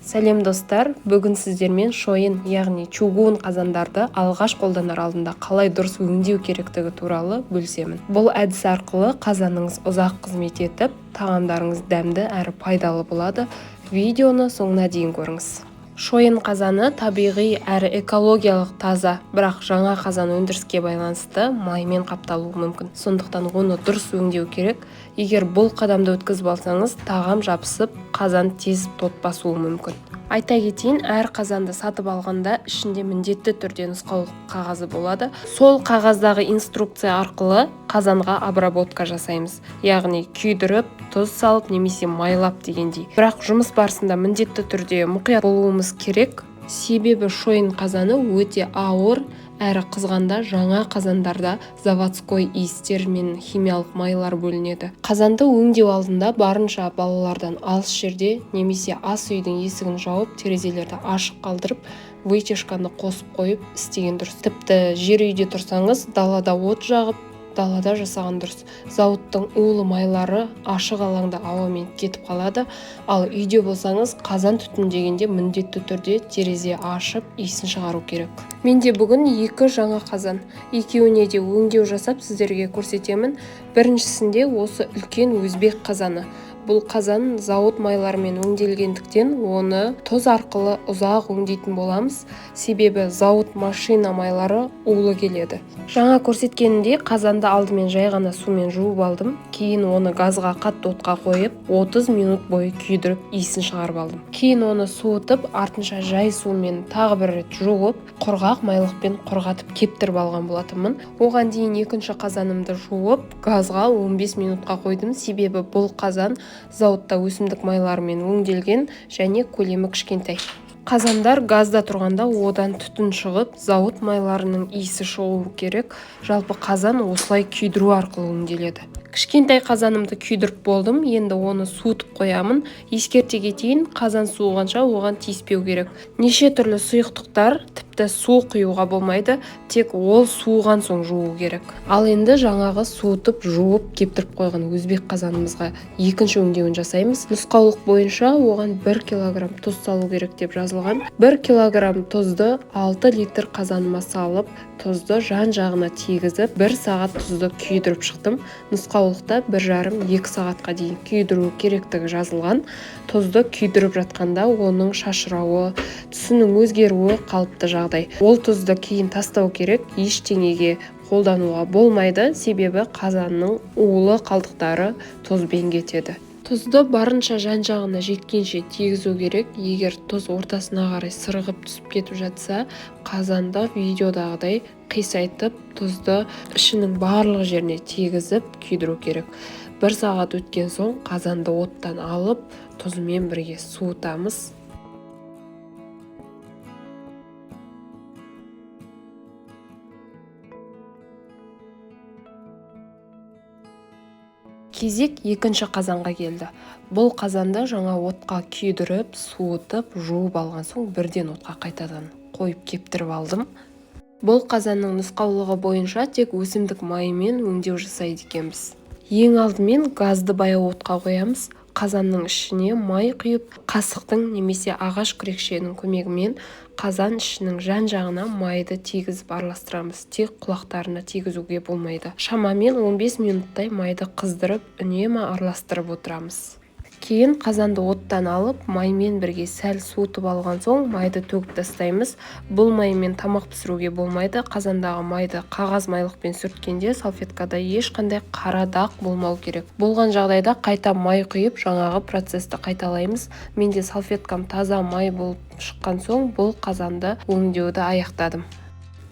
Сәлем, достар! Бүгін сіздермен шойын, яғни чугун қазандарды алғаш қолданар алдында қалай дұрыс өңдеу керектігі туралы бөлісемін. Бұл әдіс арқылы қазаныңыз ұзақ қызмет етіп, тағамдарыңыз дәмді әрі пайдалы болады. Видеоны соңына дейін көріңіз. Шойын қазаны табиғи әрі экологиялық таза, бірақ жаңа қазан өндіріске байланысты маймен қапталуы мүмкін. Сондықтан оны дұрыс өңдеу керек. Егер бұл қадамды өткізіп алсаңыз, тағам жабысып, қазан тез тот басуы мүмкін. Айта кетейін, әр қазанды сатып алғанда ішінде міндетті түрде нұсқаулық қағазы болады. Сол қағаздағы инструкция арқылы қазанға обработка жасаймыз, яғни күйдіріп, тұз салып немесе майлап дегендей. Бірақ жұмыс барысында міндетті түрде мұқият болуымыз керек, себебі шойын қазаны өте ауыр әрі қызғанда жаңа қазандарда заводской иістер мен химиялық майлар бөлінеді. Қазанды өңдеу алдында барынша балалардан алыс жерде немесе ас үйдің есігін жауып, терезелерді ашық қалдырып, вытяжканы қосып қойып істеген дұрыс. Тіпті жер үйде тұрсаңыз, далада от жағып, далада жасаған дұрыс. Зауыттың улы майлары ашық алаңда ауамен кетіп қалады. Ал үйде болсаңыз, қазан түтіндегенде міндетті түрде терезе ашып, иісін шығару керек. Менде бүгін екі жаңа қазан, екеуіне де өңдеу жасап, сіздерге көрсетемін. Біріншісінде осы үлкен өзбек қазаны. Бұл қазан зауыт майларымен өңделгендіктен, оны тұз арқылы ұзақ өңдейтін боламыз, себебі зауыт машина майлары улы келеді. Жаңа көрсеткенімдей, қазанды алдымен жай ғана сумен жуып алдым. Кейін оны газға қатты отқа қойып, 30 минут бойы күйдіріп, иісін шығарып алдым. Кейін оны суытып, артынша жай сумен тағы бір рет жуып, құрғақ майлықпен құрғатып, кептіріп алған болатынмын. Оған дейін екінші қазанымды жуып, газға 15 минутқа қойдым, себебі бұл қазан зауытта өсімдік майларымен өңделген және көлемі кішкентай. Қазандар газда тұрғанда одан түтін шығып, зауыт майларының иісі шығуы керек. Жалпы, қазан осылай күйдіру арқылы өңделеді. Кішкентай қазанымды күйдіріп болдым, енді оны суытып қоямын. Ескерте кетейін, қазан суығанша оған тиіспеу керек. Неше түрлі сұйықтықтар, тіпті су құюға болмайды, тек ол суыған соң жуу керек. Ал енді жаңағы суытып, жуып, кептіріп қойған өзбек қазанымызға екінші өңдеуін жасаймыз. Нұсқаулық бойынша оған 1 килограмм тұз салу керек деп жазылған. 1 килограмм тұзды 6 литр қазаныма салып, тұзды жан жағына тигізіп, 1 сағат тұзды күйдіріп шықтым. Нұсқаулықта 1,5-2 сағатқа дейін күйдіру керектігі жазылған. Тұзды күйдіріп жатқанда оның шашырауы, түсінің өзгеруі қалыпты жағдай. Ол тұзды кейін тастау керек, ештеңеге қолдануға болмайды, себебі қазанның улы қалдықтары тұзбен кетеді. Тұзды барынша жан жағына жеткенше тигізу керек. Егер тұз ортасына қарай сырғып түсіп кетіп жатса, қазанды видеодағыдай қисайтып, тұзды ішінің барлық жеріне тигізіп күйдіру керек. 1 сағат өткен соң қазанды оттан алып, тұзымен бірге суытамыз. Кезек екінші қазанға келді. Бұл қазанды жаңа отқа күйдіріп, суытып, жуып алған соң, бірден отқа қайтадан қойып, кептіріп алдым. Бұл қазанның нұсқаулығы бойынша тек өсімдік майымен өңдеу жасайды екенбіз. Ең алдымен газды баяу отқа қоямыз. Қазанның ішіне май құйып, қасықтың немесе ағаш күрекшенің көмегімен қазан ішінің жан жағына майды тигізіп араластырамыз. Тек құлақтарына тигізуге болмайды. Шамамен 15 минуттай майды қыздырып, үнемі араластырып отырамыз. Кейін қазанды оттан алып, маймен бірге сәл суытып алған соң, майды төгіп тастаймыз. Бұл маймен тамақ пісіруге болмайды. Қазандағы майды қағаз майлықпен сүрткенде салфеткада ешқандай қара дақ болмау керек. Болған жағдайда қайта май құйып, жаңағы процесті қайталаймыз. Менде салфеткам таза май болып шыққан соң, бұл қазанды өңдеуді аяқтадым.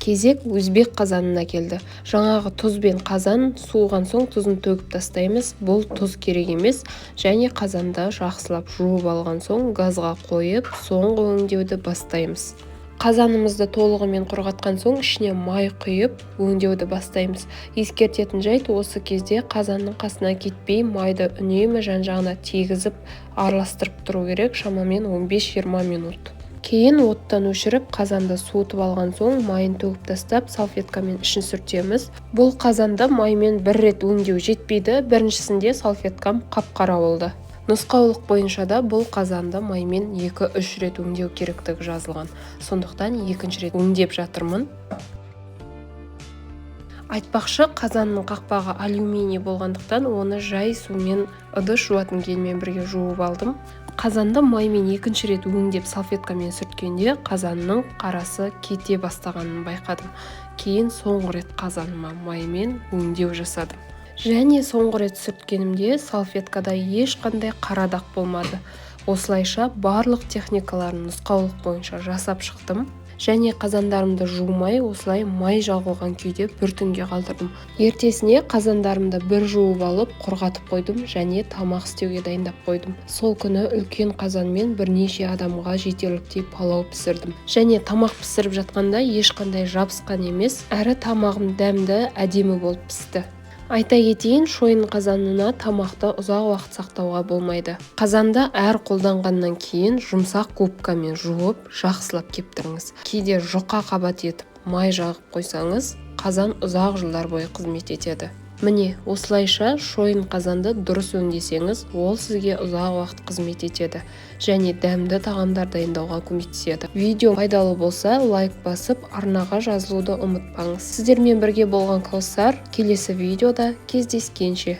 Кезек өзбек қазанына келді. Жаңағы тұз бен қазан суыған соң, тұзын төгіп тастаймыз. Бұл тұз керек емес. Және қазанды жақсылап жуып алған соң, газға қойып, соңғы өңдеуді бастаймыз. Қазанымызды толығымен құрғатқан соң, ішіне май құйып, өңдеуді бастаймыз. Ескертетін жайт: осы кезде қазанның қасына кетпей, майды үнемі жан жағына тигізіп, араластырып тұру керек, шамамен 15-20 минут. Кейін оттан өшіріп, қазанды суытып алған соң, майын төгіп тастап, салфеткамен ішін сүртеміз. Бұл қазанды маймен бір рет өңдеу жетпейді. Біріншісінде салфеткам қап-қара болды. Нұсқаулық бойынша да бұл қазанды маймен 2-3 рет өңдеу керектігі жазылған. Сондықтан екінші рет өңдеп жатырмын. Айтпақшы, қазанның қақпағы алюминий болғандықтан, оны жай сумен, ыдыс жуатын гельмен бірге жуып алдым. Қазанды маймен екінші рет өңдеп, салфеткамен сүрткенде қазанның қарасы кете бастағанын байқадым. Кейін соңғы рет қазаныма маймен өңдеу жасадым және соңғы рет сүрткенімде салфеткада ешқандай қара дақ болмады. Осылайша барлық техникаларын нұсқаулық бойынша жасап шықтым және қазандарымды жумай, осылай май жағылған күйде бір түнге қалдырдым. Ертесіне қазандарымды бір жуып алып, құрғатып қойдым және тамақ істеуге дайындап қойдым. Сол күні үлкен қазанмен бірнеше адамға жетерліктей палау пісірдім және тамақ пісіріп жатқанда ешқандай жабысқан емес, әрі тамағым дәмді, әдемі болып пісті. Айта кетейін, шойын қазанына тамақты ұзақ уақыт сақтауға болмайды. Қазанды әр қолданғаннан кейін жұмсақ губкамен жуып, жақсылап кептіріңіз. Кейде жұқа қабат етіп май жағып қойсаңыз, қазан ұзақ жылдар бойы қызмет етеді. Міне, осылайша шойын қазанды дұрыс өңдесеңіз, ол сізге ұзақ уақыт қызмет етеді және дәмді тағамдар дайындауға көмектеседі. Видео пайдалы болса, лайк басып, арнаға жазылуды ұмытпаңыз. Сіздермен бірге болған Каусар. Келесі видеода кездескенше!